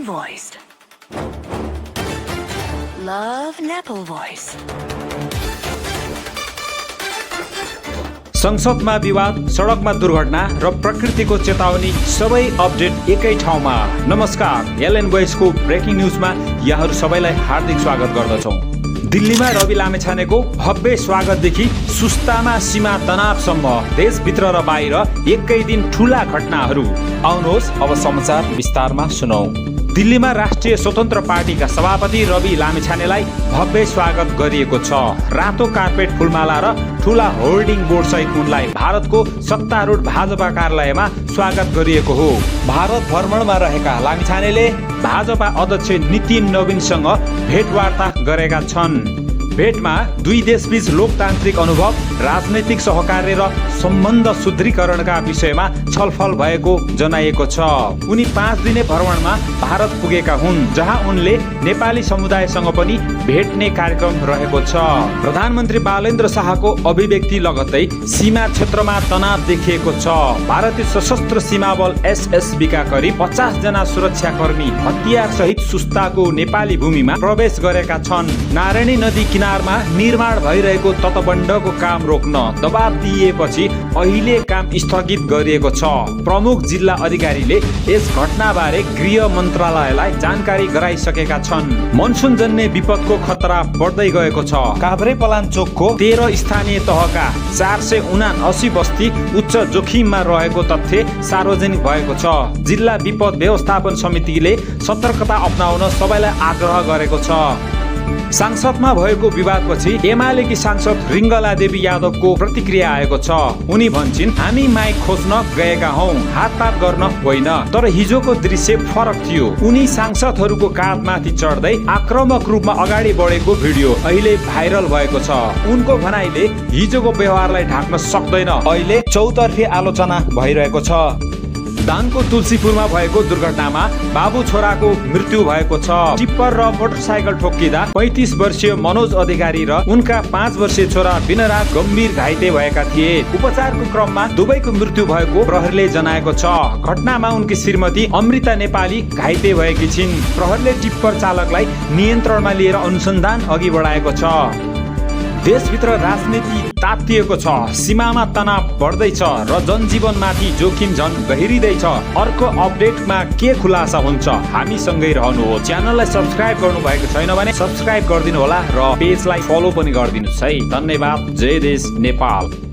Unvoiced. Love Nepal Voice. संसदमा विवाद, सडकमा दुर्घटना र प्रकृतिको चेतावनी सबै अपडेट एकै ठाउँमा। नमस्कार, एलएन भोइसको ब्रेकिङ न्युजमा यहाँहरू सबैलाई हार्दिक स्वागत गर्दछौँ। दिल्लीमा रवि लामेछानेको भव्य स्वागतदेखि सुस्तामा सीमा तनावसम्म देशभित्र र बाहिर एकै दिन ठूला घटनाहरू। आउनुहोस् अब समाचार विस्तारमा सुनौ। दिल्लीमा राष्ट्रिय स्वतन्त्र पार्टीका सभापति रवि लामेछानेलाई भव्य स्वागत गरिएको छ। रातो कार्पेट, फुलमाला र ठूला होर्डिङ बोर्ड सहित उनलाई भारतको सत्तारूढ भाजपा कार्यालयमा स्वागत गरिएको हो। भारत भ्रमणमा रहेका लामेछानेले भाजपा अध्यक्ष नितिन नवीनसँग भेटवार्ता गरेका छन्। भेटमा दुई देशबीच लोकतान्त्रिक अनुभव, राजनैतिक सहकार्य र सम्बन्ध सुदृढीकरणका विषयमा छलफल भएको जनाइएको छ। उनी 5 दिने भ्रमणमा भारत पुगेका हुन्, जहाँ उनले नेपाली समुदायसँग पनि भेट्ने कार्यक्रम रहेको छ। प्रधानमन्त्री बालेन्द्र शाहको अभिव्यक्ति लगत्तै सीमा क्षेत्रमा तनाव देखिएको छ। भारतीय सशस्त्र सीमा बल एसएसबीका करिब 50 जना सुरक्षाकर्मी हतियार सहित सुस्ताको नेपाली भूमिमा प्रवेश गरेका छन्। नारायणी नदी किनारमा निर्माण भइरहेको तटबन्धको काम रोक्न दबाब दिएपछि अहिले काम स्थगित गरिएको छ। प्रमुख जिल्ला अधिकारीले यस घटनाबारे गृह मन्त्रालयलाई जानकारी गराइसकेका छन्। मनसुन जन्य विपदको खतरा बढ्दै गएको छ। काभ्रेपलाञ्चोकको 13 स्थानीय तहका 479 बस्ती उच्च जोखिममा रहेको तथ्य सार्वजनिक भएको छ। जिल्ला विपद व्यवस्थापन समितिले सतर्कता अपनाउन सबैलाई आग्रह गरेको छ। संसदमा भएको विवादपछि एमालेकी सांसद रिङ्गला देवी यादवको प्रतिक्रिया आएको छ। उनी भन्छिन्, हामी माइक खोज्न गएका हौं, हातपात गर्न होइन। तर हिजोको दृश्य फरक थियो। उनी सांसदहरूको काँधमाथि चढ्दै आक्रामक रूपमा अगाडि बढेको भिडियो अहिले भाइरल भएको छ। उनको भनाइले हिजोको व्यवहारलाई ढाक्न सक्दैन। अहिले चौतर्फी आलोचना भइरहेको छ। दाङको तुलसीपुरमा भएको दुर्घटनामा बाबु छोराको मृत्यु भएको छ। टिप्पर र मोटरसाइकल ठोक्किँदा 35 वर्षीय मनोज अधिकारी र उनका 5 वर्षीय छोरा विनराज गम्भीर घाइते भएका थिए। उपचारको क्रममा दुवैको मृत्यु भएको प्रहरीले जनाएको छ। घटनामा उनकी श्रीमती अमृता नेपाली घाइते भएकी छिन्। प्रहरीले टिप्पर चालकलाई नियन्त्रणमा लिएर अनुसन्धान अघि बढाएको छ। देशभित्र राजनीति तातिएको छ, सीमामा तनाव बढ्दैछ र जनजीवनमाथि जोखिम झन गहिरिँदैछ। अर्को अपडेटमा के खुलासा हुन्छ, हामीसँगै रहनुहोस्। च्यानललाई सब्स्क्राइब गर्नुभएको छैन भने सब्स्क्राइब गरिदिनु होला र पेजलाई फलो पनि गरिदिनुहोस् है। धन्यवाद। जय देश नेपाल।